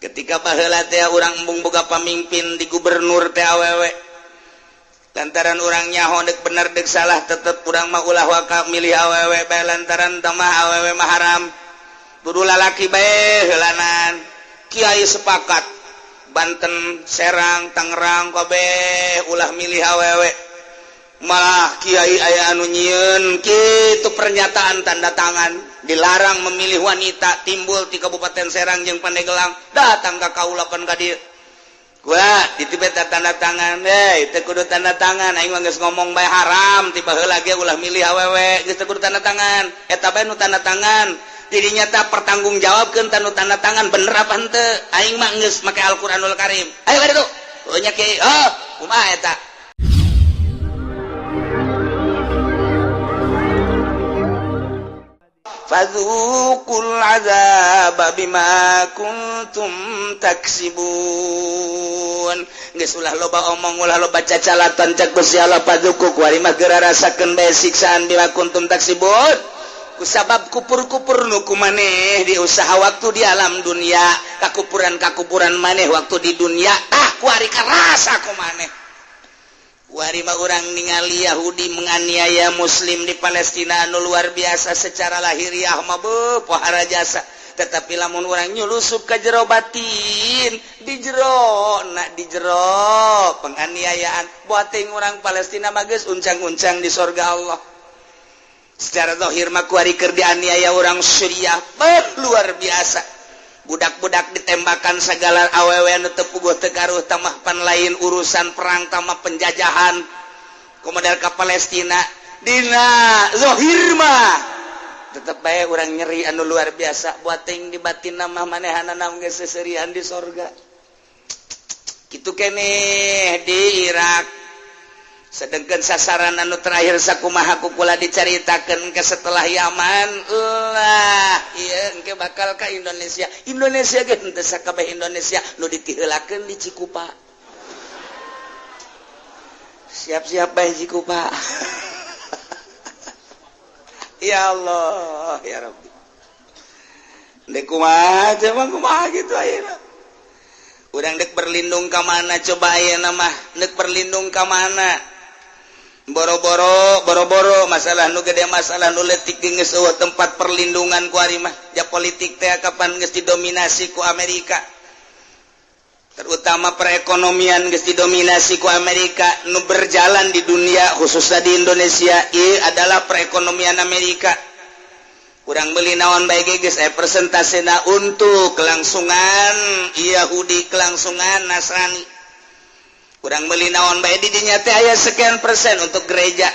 Ketika baheula teh urang embung boga pamimpin di gubernur teh awewe, lantaran urang nyaho dek bener dek salah, tetep urang mah ulah waka milih awewe bae, lantaran mah awewe mah haram, kudu lalaki bae heulanan. Kiai sepakat, Banten, Serang, Tangerang kabeh ulah milih awewe. Malah kiai aya anu nyieun kitu pernyataan tanda tangan, dilarang memilih wanita, timbul di Kabupaten Serang jeung Pandeglang, datang ka kaula pan ka dieu. Gua dititip tanda tangan, eh teu kudu tanda tangan, aing mah geus ngomong bae haram ti baheula ge ulah milih awewe, geus teu kudu tanda tangan. Eta bae nu tanda tangan. Dirinya tak pertanggungjawabkeun tanu tanda tangan, bener apa henteu? Aing mah geus make Al-Qur'anul Karim. Ayo ka ditu. Oh nya kiai, oh kumaha eta? Fadzuqul azaba bima kuntum taksibun. Geus ulah loba omong, ulah loba cacalatan, cek Gusti Allah, fadzuqu kuari mah geura rasakeun bae siksaan, bima kuntum taksibun, kusabab kupur-kupur nu ku maneh di usaha waktu di alam dunia, kakupuran-kakupuran maneh waktu di dunia. Ah, kuari karasa ku maneh. Kuari mah urang ningali Yahudi menganiaya Muslim di Palestina anu luar biasa. Secara lahiriah mah beuh pohara jasa, tetapi lamun urang nyulusup ke jero batin, di jero nak di jero penganiayaan buating orang Palestina mah geus uncang-uncang di sorga Allah. Secara zahir mah kuari keur dianiaya orang Suriah, beuh luar biasa, budak-budak ditembakan segala, awewe anu teu puguh teu karuh tamah pan lain urusan perang, tamah penjajahan kemudian ke Palestina. Dina zahir mah tetep bae urang nyeri anu luar biasa, buating di batin mah manehanana geus seserian di sorga. Kitu keneh di Irak. Sedangkan sasaran anu terakhir sakumaha ku kula dicaritakeun ke setelah Yaman lah, ieu engke bakal ka Indonesia. Indonesia ge henteu sakabeh Indonesia, nu ditiheulakeun di Cikupa. Siap-siap bae Cikupa. Ya Allah ya Rabbi, dek kumaha coba, kumaha gitu ayeuna urang dek berlindung ka mana coba ayeuna mah, dek berlindung ka mana? Boro-boro, boro-boro masalah nu gede, masalah nu letik geus euweuh tempat perlindungan ku ari mah. Ja politik teh kapan geus didominasi ku Amerika, terutama perekonomian geus didominasi ku Amerika. Nu berjalan di dunia, khususnya di Indonesia, ieu adalah perekonomian Amerika. Kurang beli naon bae geus aya persentasena untuk kelangsungan Yahudi, kelangsungan Nasrani. Kurang beli naon bae di dinya teh aya sekian persen untuk gereja.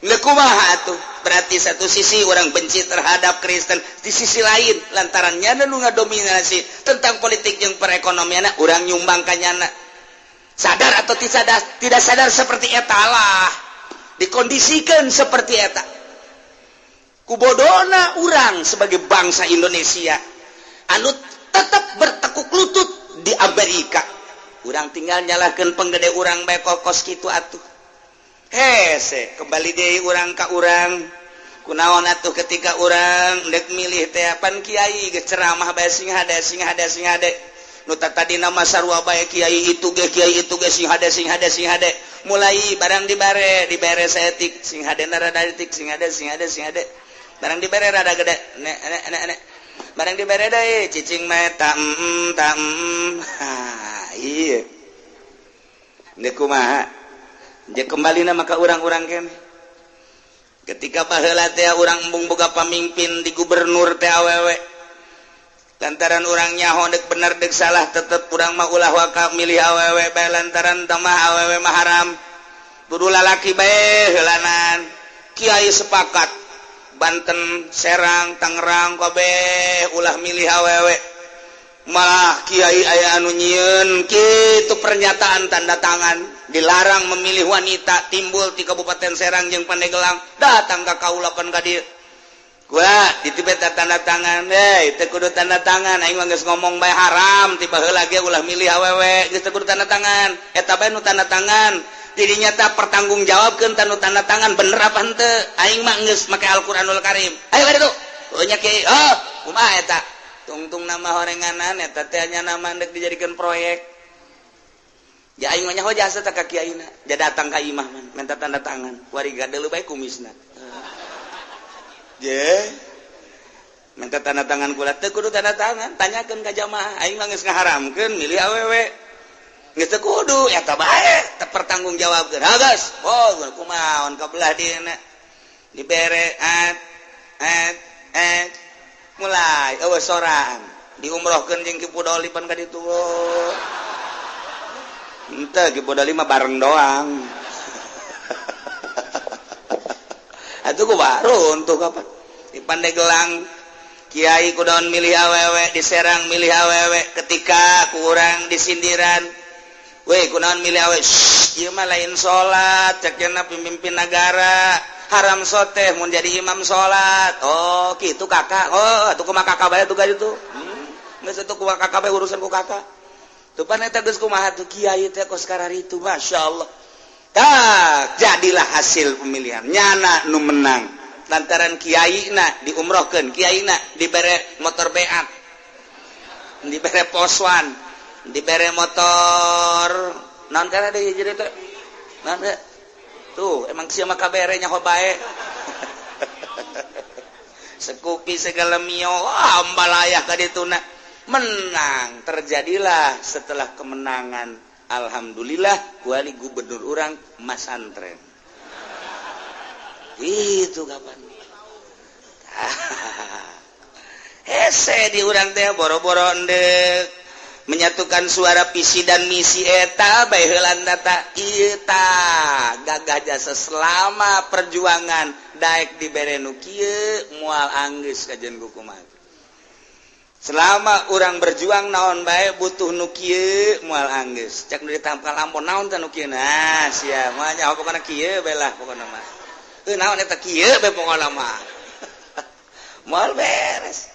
Leuh kumaha atuh? Berarti satu sisi orang benci terhadap Kristen, di sisi lain lantaran nyana nu ngadominasi tentang politik jeung perekonomian, urang nyumbang ka nyana, sadar atau tidak sadar, tidak sadar seperti eta lah, dikondisikan seperti eta. Kubodona urang sebagai bangsa Indonesia anu tetap bertekuk lutut di Amerika, urang tinggal nyalahkan penggede urang bae kos kitu atuh. Hese kembali deui urang ka urang. Kunaon atuh ketika urang dek milih teh, pan kiai geus ceramah bae sing hade, sing hade, sing hade. Nu tadi nama sarua bae, kiai itu ge, kiai itu ge, sing hade, sing hade, sing hade. Mulai barang dibare, dibere saeutik, sing hade rada etik, sing hade, sing hade, sing hade. Barang dibere rada gede, nek nek nek nek. Barang dibere deui, cicing mah ta ta ha. Iya, dek kumaha? Je kembali nama ka urang-urang kene. Ketika baheula teh urang embung boga pamimpin di gubernur teh awewe, lantaran urang nyaho dek bener dek salah, tetep urang mah ulah waka milih awewe bae, lantaran mah awewe mah haram, kudu lalaki bae heulanan. Kiai sepakat, Banten, Serang, Tangerang kabeh ulah milih awewe. Malah kiai aya anu nyieun kitu pernyataan tanda tangan, dilarang memilih wanita, timbul di Kabupaten Serang jeung Pandeglang, datang ka kaula pan ka dieu. Gua dititip tanda tangan, eh teu kudu tanda tangan, aing mah geus ngomong bae haram ti baheula ge ulah milih awewe, geus teu kudu tanda tangan. Eta bae nu tanda tangan. Dirinya tak pertanggungjawabkeun tanu tanda tangan, bener apa henteu? Aing mah geus make Al-Qur'anul Karim. Ayo ka ditu. Oh nya kiai, oh kumaha eta? Tungtung nama horenganan eta teh nya nama ndek dijadikan proyek. Ya aing mah nyaho jasa teh ka kiaina. Dia datang ka imah man, minta tanda tangan. Wari gadeuleuh bae kumisna. Je. Minta tanda tangan kula teu kudu tanda tangan, tanyakeun ka jamaah. Aing mah geus ngaharamkeun milih awewe. Geus teu kudu eta bae teu pertanggungjawabkeun. Ha geus. Oh, kumaha ka belah dieuna. Dibere at at at mulai eueuh sorang diumrohkeun jeung Ki Pudoli pan ka ditu. Henteu Ki Pudoli mah bareng doang. Atuh ku baru untuk apa? Di Pandeglang kiai kudaon milih awewe, di Serang milih awewe, ketika kurang disindiran. Weh kunaon milih awewe? Ieu mah lain salat, cek cenah pemimpin negara. Haram soteh mun jadi imam salat. Oh, kitu kakak. Oh, atuh kumaha kakak bae tuh ka ditu. Geus atuh kumaha kakak bae urusan ku kakak. Tuh pan eta geus kumaha tuh kiai teh kos kararitu, masyaallah. Tak jadilah hasil pemilihan. Nyana nu menang. Lantaran kiaina diumrohkeun, kiaina dibere motor beat. Dibere poswan, dibere motor naon kana deui jadi teh? Naon teh? Tuh, emang sia mah kabere nyaho bae. Sekupi segala mio, ambalayah ka dituna. Menang, terjadilah setelah kemenangan. Alhamdulillah, kuali gubernur urang masantren. Itu kapan? Hese di urang teh boro-boro endek menyatukan suara visi dan misi eta bae heulan data ieu tah gagah jasa selama perjuangan daek dibere nu kieu moal anggeus kajian kumaha. Selama urang berjuang naon bae butuh nu kieu moal anggeus. Cek nu ditampal ampun naon teh nu kieu nah sia moal nyaho pokona kieu bae lah pokona mah. Heuh naon eta kieu bae pokona mah. Moal beres.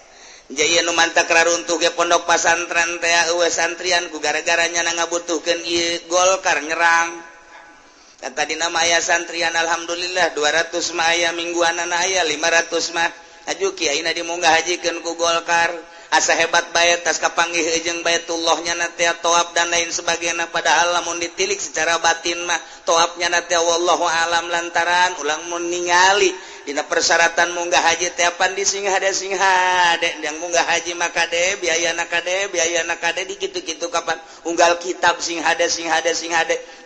Jaya nu mantak raruntuh ge pondok pasantren teh eueuh santrian ku gara-gara nyana ngabutuhkeun ieu Golkar nyerang. Dan tadina mah aya santrian alhamdulillah 200 mah aya mingguanana aya 500 mah. Aju kiaina dimunggah hajikeun ku Golkar. Asa hebat bae tas kapanggih jeung Baitullahnya na teh tawaf dan lain sebagainya, padahal lamun ditilik secara batin mah tawafnya na teh wallahu alam lantaran ulang mun ningali dina persyaratan munggah haji teh pan di sing hade yang munggah haji maka de biayana kade di kitu-kitu kapan unggal kitab sing hade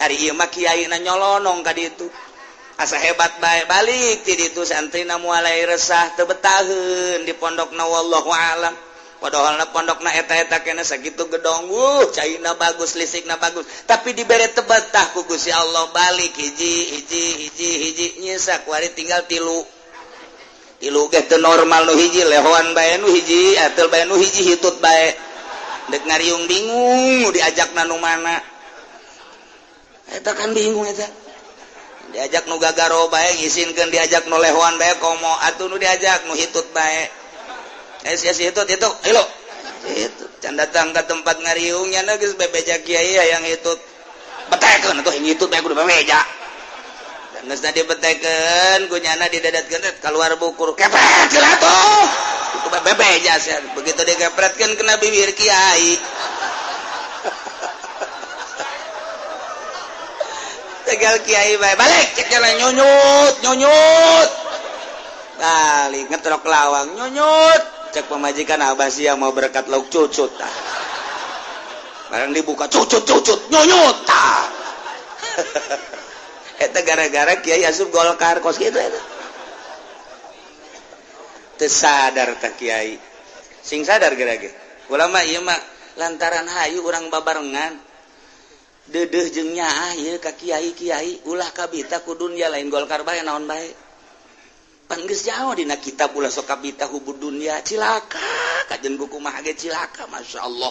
ari ieu mah kiaina nyolonong ka ditu. Asa hebat bae balik ti ditu santrina mulai resah teu betaheun di pondokna wallahu alam. Padahal na pondokna eta-eta kena sakitu gedong, caina bagus, listrikna bagus, tapi dibere teu betah ku Gusti Allah balik hiji hiji hiji hiji nyisa kuari tinggal tilu. Tilu ge teu normal nu hiji lehoan bae nu hiji, atel bae nu hiji hitut bae. Dek ngariung bingung diajakna nu mana. Eta kan bingung eta. Diajak nu gagaro bae ngisinkeun, diajak nu lehoan bae komo atuh nu diajak nu hitut bae. Si itu hilo itu can datang ke tempat ngariungnya geus bebeja kiai yang hitut betekeun atuh hitut bae kudu bebeja geus tadi betekeun ku nyana didadatkeun keluar bukur kepret heula atuh itu bebeja sia begitu dikepretkeun kena bibir kiai tegal kiai bae balik cek jalan nyunyut nyunyut balik ngetrok lawang nyunyut cek pemajikan abah sia mau berkat lauk cucut tah. Barang dibuka cucut cucut nyunyut tah. Eta gara-gara kiai asup Golkar kos kitu eta. Teu sadar tah kiai. Sing sadar geura-geura. Ulama ieu mah lantaran hayu urang babarengan. Deudeuh jeung nyaah ieu ka kiai-kiai ulah kabita ku dunya lain Golkar bae naon bae. Pan geus jauh dina kitab ulah sok kabita hubud dunya cilaka kajen buku mah ge cilaka masyaallah.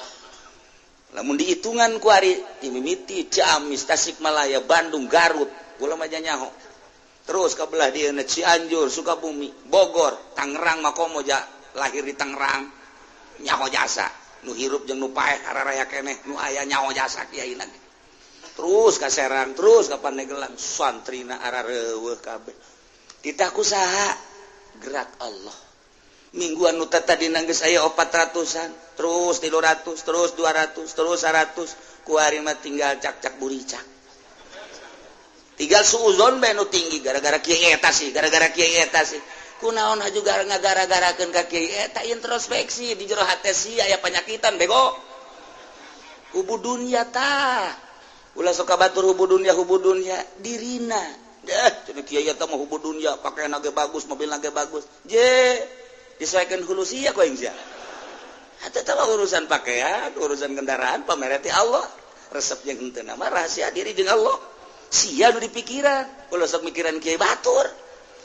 Lamun dihitungan ku ari mimiti Ciamis, Tasikmalaya, Bandung, Garut, kula mah nyaho. Terus ka belah dieuna Cianjur, Sukabumi, Bogor, Tangerang mah komo ja lahir di Tangerang. Nyaho jasa, nu hirup jeung nu paeh araraya keneh, nu aya nyaho jasa kiaina. Terus ka Serang, terus ka Pandeglang, santrina arareuweuh kabeh. Titah ku saha? Gerak Allah. Mingguan nu tadi geus aya 400-an, terus 300, terus 200, terus 100. Kuari mah tinggal cak-cak buricak. Tinggal suuzon bae nu tinggi gara-gara kiai eta sih, gara-gara kiai eta sih. Kunaon juga ngagara-garakeun ka kiai eta, introspeksi di jero hate sia aya panyakitan bego. Hubu dunya tah. Ulah sok ka batur hubu dunya dirina. Deh, cenah kiai eta mah hubu dunya, pakaian ge bagus, mobil ge bagus. Je, disesuaikan hulu sia ku aing sia. Eta teh urusan pakaian, urusan kendaraan pamereti Allah. Resep jeung henteu mah rahasia diri jeung Allah. Sia nu dipikiran, ulah sok mikiran kiai batur.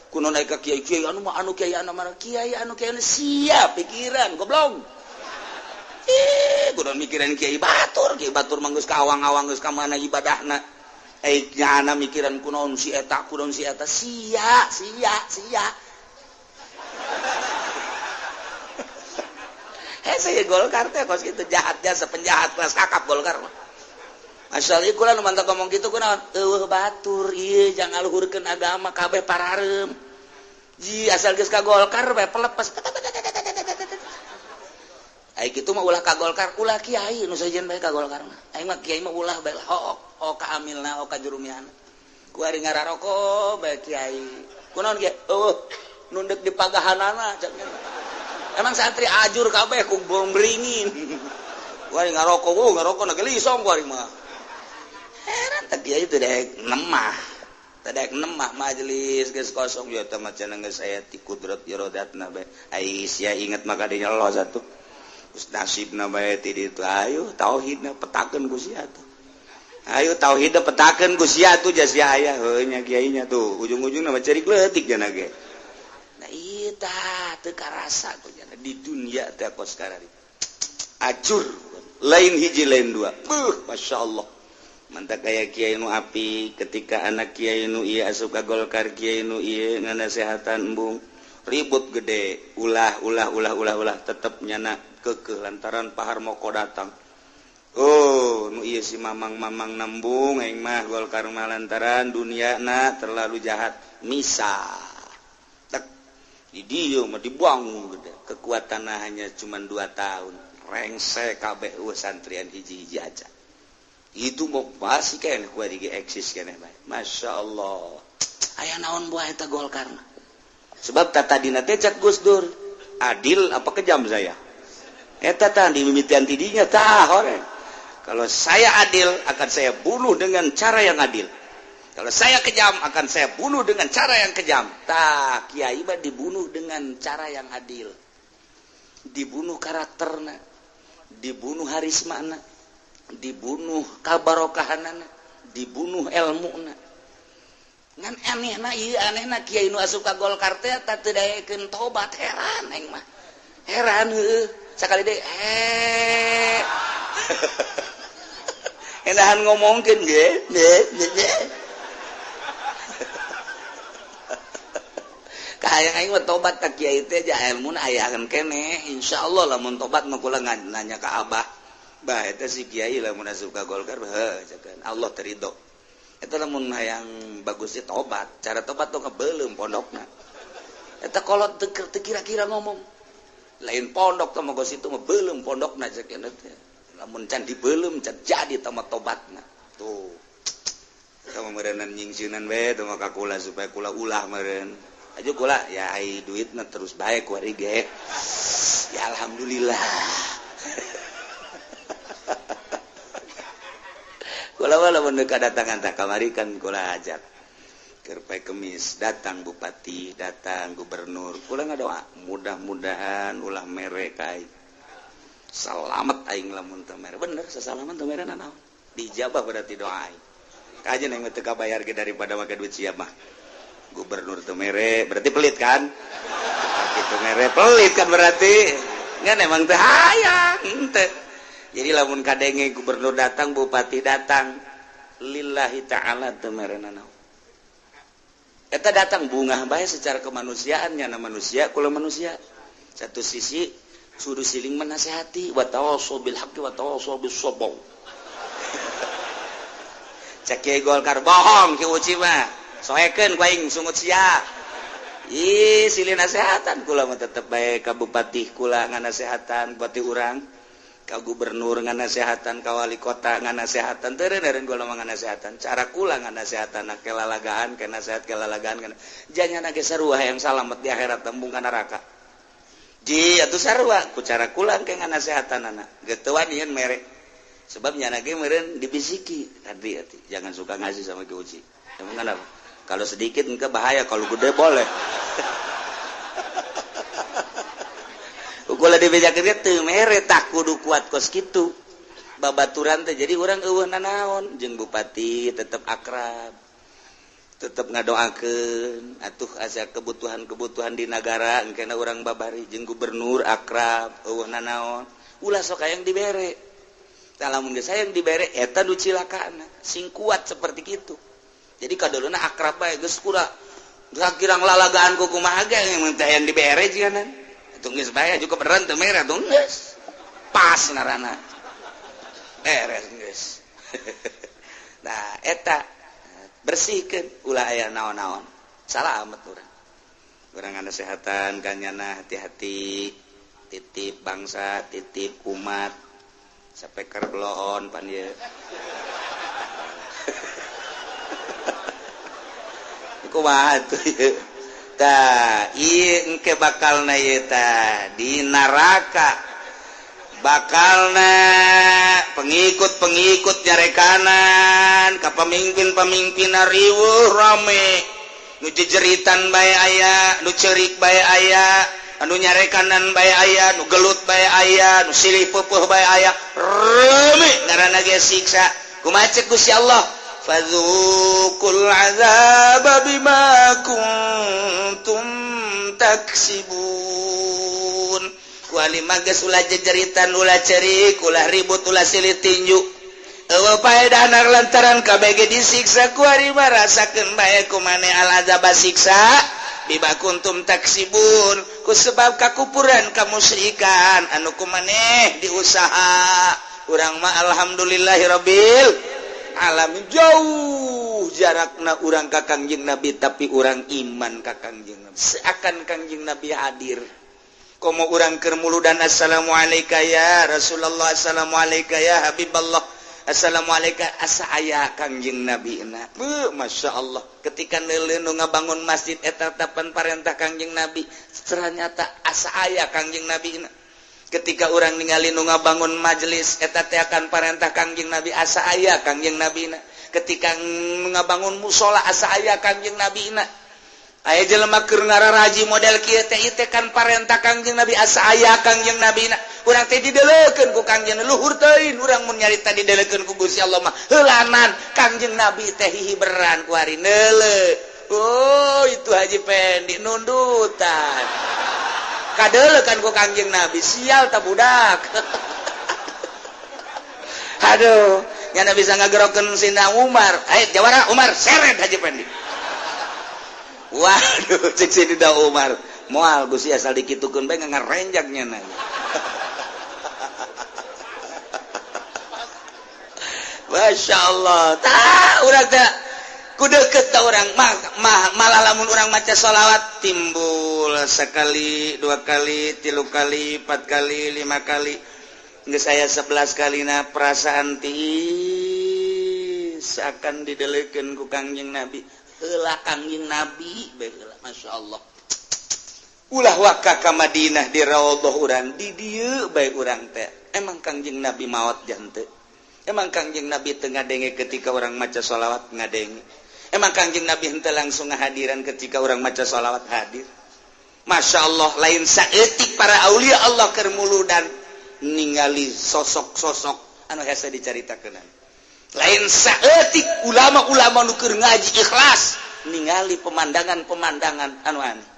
Kuno naik ka kiai, kiai anu mah anu kiai anu mah kiai anu kiai anu sia pikiran goblok. Eh, kuno mikiran kiai batur mah geus ka awang-awang geus ka mana ibadahna. Eh, nyana mikiran kunaon si eta, kunaon si eta, sia, sia, sia. Eh, saya Golkar teh kos kitu jahat jasa penjahat kelas kakap Golkar mah. Asal ieu kula nu mantap ngomong kitu kunaon? Eueuh batur ieu jangan ngaluhurkeun agama kabeh parareum. Ji asal geus ka Golkar bae pelepas. Ai kitu mah ulah ka Golkar, ulah kiai nu sejen bae ka Golkar mah. Aing mah kiai mah ulah bae hook, hook ka amilna, hook ka jurumiana. Ku ari ngararoko bae kiai. Kunaon kiai? Eueuh nu deuk dipagahanana cak. Emang santri ajur kabeh ku beringin. Ku ari ngaroko, wuh ngaroko na gelisong ku ari mah. Heran teh kiai teh daek nemah. Teh daek nemah majelis geus kosong ya teh mah cenah geus aya ti kudrat iradatna bae. Ai sia inget mah kadinya Allah satu. Geus nasibna bae ti ditu ayo tauhidna petakeun ku sia tuh. Ayo tauhidna petakeun ku sia tuh jas sia aya heuh nya kiainya tuh ujung-ujungna mah cerik leutik cenah ge. Nah ieu tah teu karasa ku cenah di dunia teh kos karari. Acur lain hiji lain dua. Beuh masyaallah. Mantap kaya kiai nu api ketika anak kiai nu ieu asup ka Golkar kiai nu ieu nganasehatan embung ribut gede ulah ulah ulah ulah ulah tetep nyana kekeh lantaran Pak Harmoko datang. Oh nu ieu si mamang-mamang nembung aing mah Golkar mah lantaran duniana terlalu jahat misah tek di dieu mah dibuang gede kekuatan hanya cuma 2 tahun rengse kabeh eueuh santrian hiji-hiji aja. Itu mau pasti kan kuat di eksis kan Masya Allah ayah naon buah eta Golkar mah. Sebab tata dina teh cak Gus Dur adil apa kejam saya eta tah di mimitian tidinya tah hore. Kalau saya adil akan saya bunuh dengan cara yang adil, kalau saya kejam akan saya bunuh dengan cara yang kejam. Tah kiai mah dibunuh dengan cara yang adil, dibunuh karakterna, dibunuh harismana, dibunuh kabarokahanana, dibunuh elmuna. Ngan anehna ieu anehna kiai nu asup ka Golkar teh tah teu daekeun tobat heran aing mah. Heran heueuh sakali deui eh. Enahan ngomongkeun ge ge ge. Kahayang aing mah tobat ka kiai teh ja elmuna ayahan keneh insyaallah lamun tobat mah kula nanya ka abah. Bah eta si kiai lamun asup ka Golkar heuh cekan Allah terido. Eta lamun hayang bagus sih tobat, cara tobat tuh kebelum pondokna. Eta kolot teu kira-kira ngomong. Lain pondok teh mah geus itu mah beuleum pondokna cekan teh. Lamun can dibeuleum can jadi teh mah tobatna. Tuh. Eta mah meureunnan nyingsieunan we teh mah ka kula supaya kula ulah meureun. Aju kula ya ai duitna terus bae ku ari ge. Ya alhamdulillah. Kula lamun kadatangan tak kamari kan kula ajak. Keur poe Kemis datang bupati, datang gubernur. Kula ngadoa mudah-mudahan ulah mere ka aing. Salamet aing lamun teu mere. Bener sasalaman teu mere nanaon. Dijabah berarti doa aing. Kajen aing mah teu kabayar ge daripada make duit sia mah. Gubernur teu mere berarti pelit kan? Bupati teu mere pelit kan berarti. Ngan emang teu hayang henteu. Jadi lamun kadenge gubernur datang, bupati datang, lillahi ta'ala teu mere nanaon. Eta datang bungah bae secara kemanusiaan nyana manusia kula manusia. Satu sisi suruh siling menasehati wa tawassaw bil haqqi wa tawassaw bis sabr. Cek kiai Golkar bohong ki Uci mah. Soekeun ku aing sungut sia. Ih, silih nasehatan kula mah tetep bae ka bupati kula nganasehatan, bupati urang, ka gubernur nganasehatan, ka wali kota nganasehatan, teu eureun kula mah nganasehatan. Cara kula nganasehatan kelalagaan, ke nasehat kelalagaan kana. Janyana ge sarua hayang salamet di akhirat tembung ka neraka. Ji atuh sarua ku cara kula ke nganasehatanana. Geus teu wanian mere. Sebab nyana ge meureun dibisiki tadi atuh jangan suka ngasih sama Ki Uci. Emang kenapa? Kalau sedikit engke bahaya, kalau gede boleh. Kula dibejakeun ge teu mere tak kudu kuat kos kitu. Babaturan teh jadi urang eueuh nanaon jeung bupati tetep akrab. Tetep ngadoakeun atuh asa kebutuhan-kebutuhan di nagara engkena urang babari jeung gubernur akrab eueuh nanaon. Ulah sok hayang dibere. Tah lamun geus hayang dibere eta nu cilakana, sing kuat seperti kitu. Jadi kadoluna akrab bae geus kura kirang lalagaan ku kumaha ge mun teh hayang dibere jigana. Atuh geus bae cukup beneran teu mere atuh geus. Pas ngaranna. Beres geus. Nah eta bersihkeun ulah aya naon-naon. Salamet urang. Urang nganasehatan ka nyana hati-hati titip bangsa, titip umat. Sapeker bloon pan ieu. Kumaha tuh ieu? Tah, ieu engke bakalna ieu tah di neraka. Bakalna pengikut-pengikut nyarekanan ka pemimpin-pemimpinna riweuh rame. Nu jejeritan bae aya, nu ceurik bae aya, anu nyarekanan bae aya, nu gelut bae aya, nu silih peupeut bae aya. Rame ngaranna ge siksa. Kumaha ceuk Gusti Allah? Fadzuqul azaba bima kuntum taksibun. Kuali geus ulah jejeritan, ulah cerik, ulah ribut, ulah silih tinju. Eueuh paedahna lantaran kabeh ge disiksa ku ari mah rasakeun bae ku maneh al azaba siksa bima kuntum taksibun ku sebab kakupuran kamusyrikan anu ku maneh diusaha. Urang mah alhamdulillahirabbil alamin jauh jarakna urang ka Kangjeng Nabi tapi urang iman ka Kangjeng Nabi seakan Kangjeng Nabi hadir. Komo urang keur muludan assalamualaikum ya Rasulullah, assalamualaikum ya Habiballah, assalamualaikum asa aya Kangjeng Nabi na. Beuh, Masya Allah ketika neuleuh nu ngabangun masjid eta tapan parentah Kangjeng Nabi ternyata asa aya Kangjeng Nabi na. Ketika urang ningali nu ngabangun majelis eta teh akan parentah Kangjeng Nabi asa aya Kangjeng Nabi na. Ketika ngabangun musola asa aya Kangjeng Nabi na. Aya jelema keur ngararaji model kieu teh ieu teh kan parentah Kangjeng Nabi asa aya Kangjeng Nabi na. Urang teh didelekeun ku Kangjeng luhur teuing urang mun nyarita didelekeun ku Gusti Allah mah heulanan Kangjeng Nabi teh hihiberan ku ari neuleuh. Oh itu Haji Pendi nundutan. Kadelekan ku Kangjeng Nabi sial ta budak. Aduh, nyana bisa ngagerokeun Sina Umar. Ayo jawara Umar seret Haji Pendi. Waduh, cek Sina Umar. Moal Gusti asal dikitukeun bae ngarenjak nyana. Masya Allah. Tah urang teh ku deukeut ta urang mah malah lamun urang maca sholawat timbul sekali, dua kali, tilu kali, empat kali, lima kali. Geus aya 11 kalina perasaan tiis akan didelekeun ku Kangjeng Nabi. Heula Kangjeng Nabi bae heula Masya Allah. Ulah waka ka Madinah di raudhah urang di dieu bae urang teh. Emang Kangjeng Nabi maot jante. Emang Kangjeng Nabi teu ngadenge ketika urang maca sholawat ngadenge. Emang Kangjeng Nabi henteu langsung ngahadiran ketika urang maca sholawat hadir. Masya Allah lain saeutik para aulia Allah keur muludan ningali sosok-sosok anu hese dicaritakeun. Lain saeutik ulama-ulama nu keur ngaji ikhlas ningali pemandangan-pemandangan anu aneh.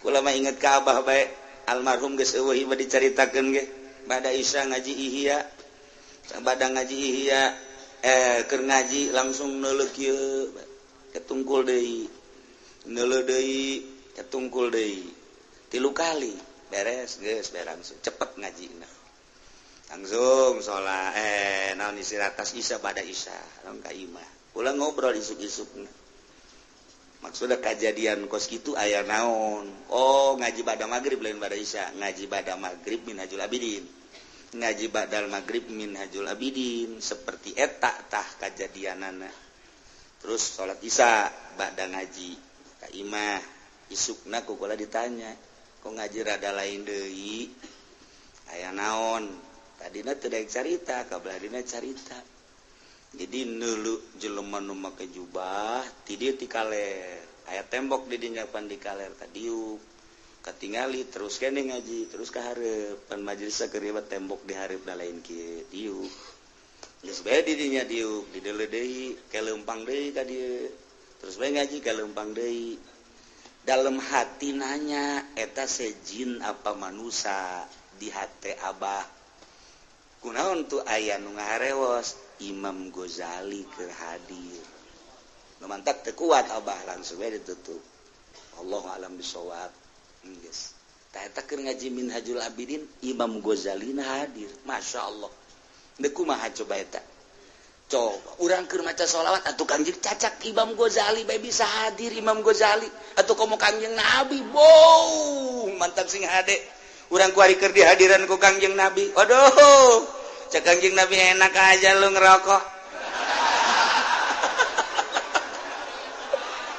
Kula mah inget ka abah bae almarhum geus eueuh ieu dicaritakeun ge bada Isya ngaji Ihya. Bada ngaji Ihya keur ngaji langsung neuleuh kieu ketungkul deui. Neuleuh deui ketungkul deui. 3 kali beres geus beres langsung cepet ngajina. Langsung sholat naon istirahat tas Isya bada Isya langsung ka imah. Ulah ngobrol isuk-isukna. Maksudnya kejadian kos gitu aya naon? Oh, ngaji pada maghrib, lain pada isya. Ngaji pada maghrib Minhajul Abidin, ngaji badal maghrib Minhajul Abidin seperti eta tah kejadianana. Terus sholat isya bada ngaji ka imah, isukna ku kula ditanya, "Kok ngaji rada lain deui, aya naon?" Tadina teu daek carita, kabelah carita. Jadi nulu jelema nu make jubah ti dieu ti kaler, aya tembok di dinya pan, di kaler tadiuk katingali. Terus kene ngaji terus ka hareup pan, majelis keur tembok di hareup da lain kieu. Diuk geus bae di dinya, diuk dideuleu deui, kelempang deui ka dieu, terus bae ngaji kalempang deui. Dalam hati nanya, "Eta sejin apa manusia?" Di hati abah, kunaon tuh aya nu ngaharewos? Imam Ghazali keur hadir. Nu mantak teu kuat abah, langsung we ditutup. Allahu a'lam bisawab. Geus tah eta keur ngaji Minhajul Abidin, Imam Ghazali hadir. Masya Allah. Deuk kumaha coba eta? Coba urang keur maca sholawat atuh Kangjeng, cacak Imam Ghazali bae bisa hadir. Imam Ghazali atuh, komo Kangjeng Nabi. Wow, mantap, sing hade urang kuari keur dihadiran ku Kangjeng Nabi. Waduh, cek Kangjeng Nabi, "Enak aja lu ngerokok."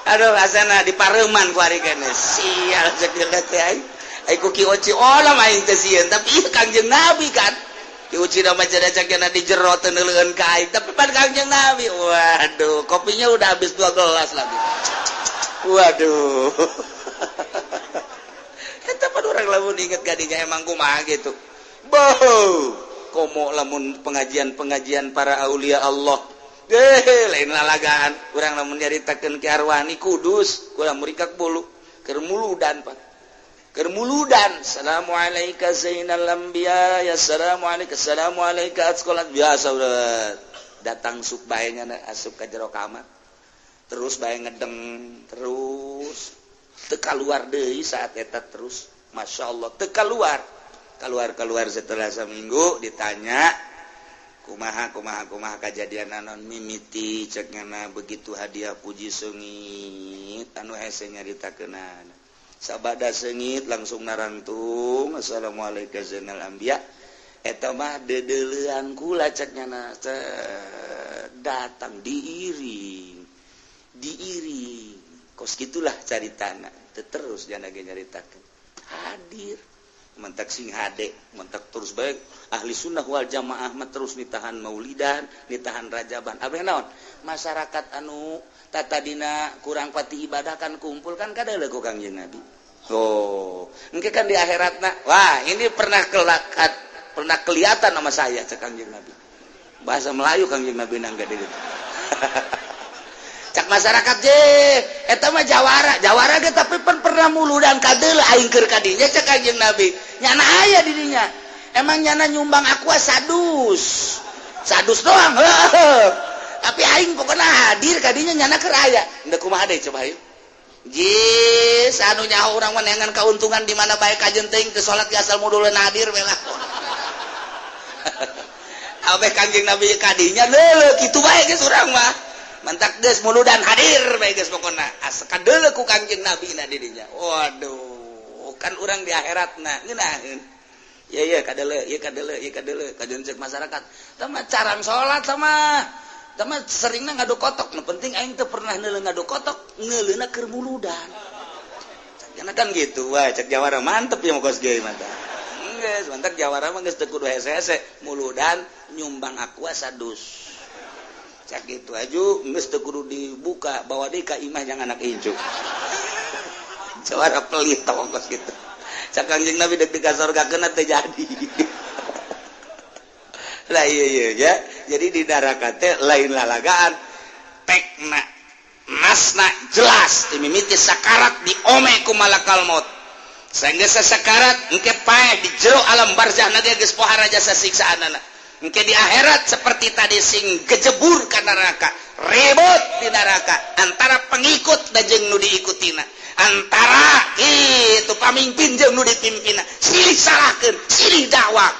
Aduh, asana di pareman kuari kene. Sial, cek teh aing. Ai ku Ki Oci olah aing teh sieun, tapi ieu Kangjeng Nabi kan. Ki Oci mah maca cakena di jero teu neuleueun ka aing, tapi pan Kangjeng Nabi. Waduh, kopinya udah habis dua gelas lagi. Waduh. Eta pan urang lamun inget gadinya emang kumaha gitu. Boh, komo lamun pengajian-pengajian para aulia Allah. Eh, lain lalagaan. Urang lamun nyaritakeun Ki Arwani Kudus, kurang murikak bulu. Keur muludan, Pak. Keur muludan. "Assalamualaikum zainal anbiya, ya assalamualaikum, assalamualaikum." Sekolah biasa udah datang sup bae nya asup ka jero kamar. Terus bae ngedeng terus teu keluar deui saat eta terus. Masya Allah, teu keluar keluar keluar. Setelah seminggu ditanya, "Kumaha, kumaha, kumaha kejadian naon mimiti?" Cek ngana begitu hadiah puji seungit anu hese nyaritakeunana. Sabada seungit langsung narangtung, "Assalamualaikum zainal anbiya." Eta mah deudeulean kula, cek nyana, datang diiring diiring. Kos gitulah caritana. Terus jangan lagi nyaritakeun hadir, mentak sing hade, mentak terus baik. Ahli sunnah wal jamaah mah terus nitahan maulidan, nitahan rajaban. Abeh naon, masyarakat anu tatadina kurang pati ibadah kan kumpul kan kadeuleu ku Kangjeng Nabi. Oh, engke kan di akhiratna, "Wah, ini pernah kelakat, pernah kelihatan sama saya," cek Kangjeng Nabi. Bahasa Melayu Kangjeng Nabi nangga gitu. Cak masyarakat je, "Eta mah jawara, jawara ge tapi pan pernah muludan kadeuleu aing keur kadinya," cek Kangjeng Nabi. "Nyana aya di dinya. Emang nyana nyumbang aqua sadus. Sadus doang." Heuh. Tapi aing pokoknya hadir kadinya, nyana keur aya. Henteu kumaha deui coba ieu. Jis anu nyaho urang mah neangan keuntungan di mana bae, kajen teuing teu salat ge asal mudulun hadir we lah. Abeh Kangjeng Nabi kadinya leuleuk kitu bae geus urang mah. Mantak geus muludan hadir bae geus pokona. Asa kadeuleu ku Kangjeng Nabi na di dinya. Waduh, kan urang di akhiratna ngeunaheun. Ya ya kadeuleu, ieu kadeuleu, ieu kadeuleu, kajen cek masyarakat. Tah carang salat sama sama seringna ngadu kotok. Nu penting aing teu pernah neuleu ngadu kotok, neuleuna keur muludan. Karena kan gitu, wah, cek jawara mantep ya kos ge mantap. Geus, mantap jawara mah geus teu kudu hese-hese, muludan nyumbang aqua sadus. Cak gitu aja, geus teu kudu dibuka, bawa deui ka imah jangan anak incu. Jawara pelit tau kos gitu. Cak Kangjeng Nabi dek di surga teu jadi. Lah iya iya ya. Jadi di neraka teh lain lalagaan. Tekna nasna jelas dimimiti sakarat diome ku malakal maut. Sehingga sesakarat engke paeh di jero alam barzah ge geus pohara jasa siksaanana. Engke di akhirat seperti tadi sing gejebur ka neraka, ribut di neraka antara pengikut dan jeung nu diikutina, antara itu pamimpin jeung nu dipimpina, silih salahkeun, silih dakwah.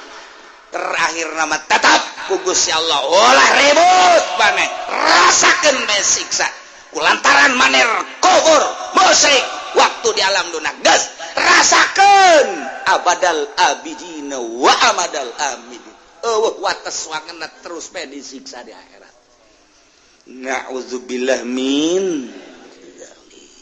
Terakhir nama tetap ku Gusti Allah, "Ulah ribut maneh, rasakeun bae siksa." Kulantaran maneh kufur, musyrik waktu di alam dunia, geus rasakeun abadal abidina wa amadal amidin. Euweuh wates wangena, terus bae disiksa di akhirat. Na'udzubillah min.